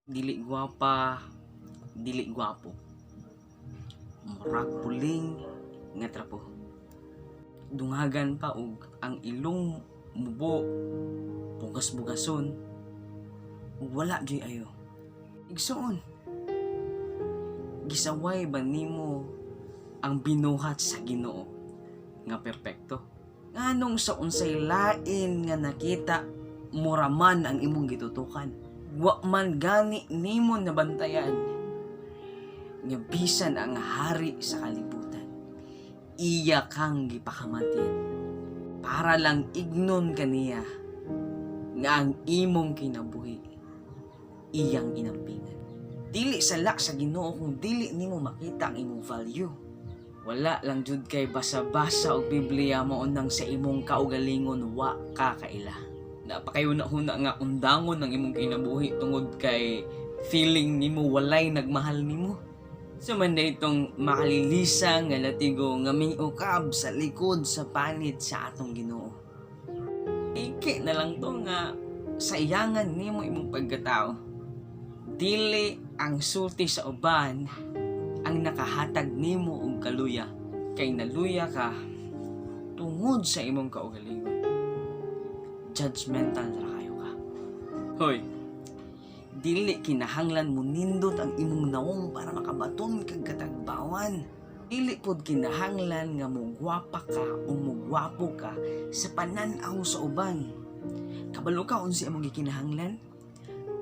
Dili gwapa, dili gwapo. Murag puling nga trapo. Dungagan pa og ang ilong mubo, bugas-bugason, ug wala juy ayo. Igsuon, gisaway ba nimo ang binuhat sa Ginoo nga perpekto? Nganong sa unsay lain nga nakita mura man ang imong gitutukan? Wa man gani nimo nabantayan nga bisan ang hari sa kalibutan, iya kang gipakamatyan para lang ignon kaniya nga ang imong kinabuhi iyang inampingan. Dili sala sa Ginoo kung dili nimo makita ang imong value. Wala lang jud kay basa-basa og Biblia mao nang sa imong kaugalingon wa ka kaila. Napakayuna-huna nga undangon ang imong kinabuhi tungod kay feeling nimo walay nagmahal nimo. Sa man na itong makalilisa nga latigo nga miukab sa likod sa panit sa atong Ginoo. Iki na lang to nga sayangan nimo imong pagkatao. Dili ang sulti sa uban ang nakahatag nimo og kaluya, kay naluya ka tungod sa imong kaugalingon. Judgmental ra kayo ka. Hoy, dili kinahanglan mo nindot ang imong nawong para makabaton kag katagbawan. Dili pod kinahanglan nga mugwapa ka o mugwapo ka sa panan-aw sa uban. Kabalo ka unsa imong gikinahanglan?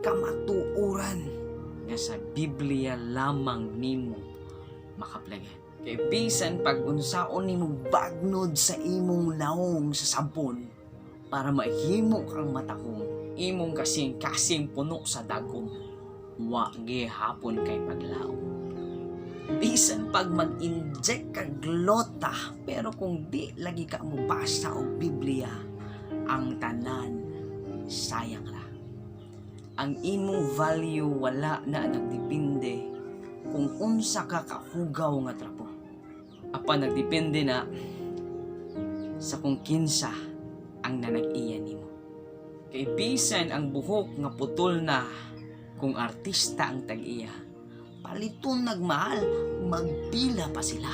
Kamatuoran nga sa Biblia lamang nimo makaplagan. Kay bisan pag unsaon nimo bagnod sa imong nawong sa sabon para mahimo kang matahom, imong kasing-kasing puno sa dagom, wa gihapon kay paglaom. Bisan pag mag-inject kag lota, pero kung di lagi ka mobasa og Biblia, ang tanan sayang ra. Ang imong value wala na nagdepende kung unsa ka kahugaw nga trapo. Apan nagdepende na sa kung kinsa ang nanag-iya nimo. Kay bisan ang buhok nga putol na, kung artista ang tag-iya, paliton nagmahal, magpila pa sila.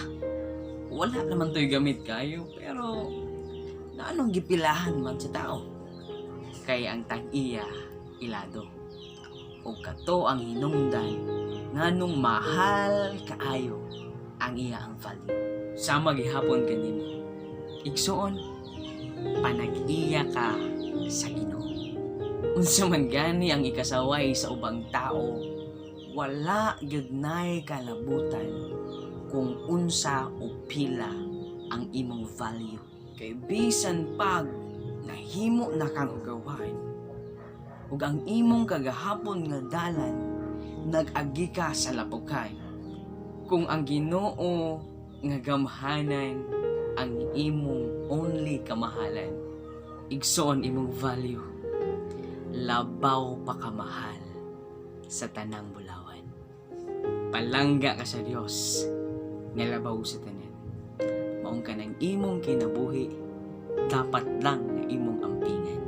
Wala naman to'y gamit kayo, pero naanong gipilahan man sa tao? Kay ang tag-iya ilado. O kato ang hinungdan nganong mahal kaayo ang iya ang value. Sama gihapon kanimo. Igsuon, panag-iya ka sa Ginoo. Unsa man gani ang ikasaway sa ubang tao, wala gyud nay kalabutan kung unsa o pila ang imong value. Kay bisan pag nahimo na kang hugawan, ug ang imong kagahapon nga dalan nag-agi ka sa lapukan, kung ang Ginoo nga gamhanan ang imong only kamahalan, igsoon, imong value labaw pa kamahal sa tanang bulawan. Palangga ka sa Dios nga labaw sa tanan. Maong kanang imong kinabuhi dapat lang nga imong ampingan.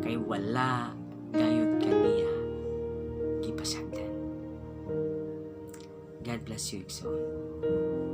Kay wala gayud kaniya gipasagdan. God bless you, igsoon.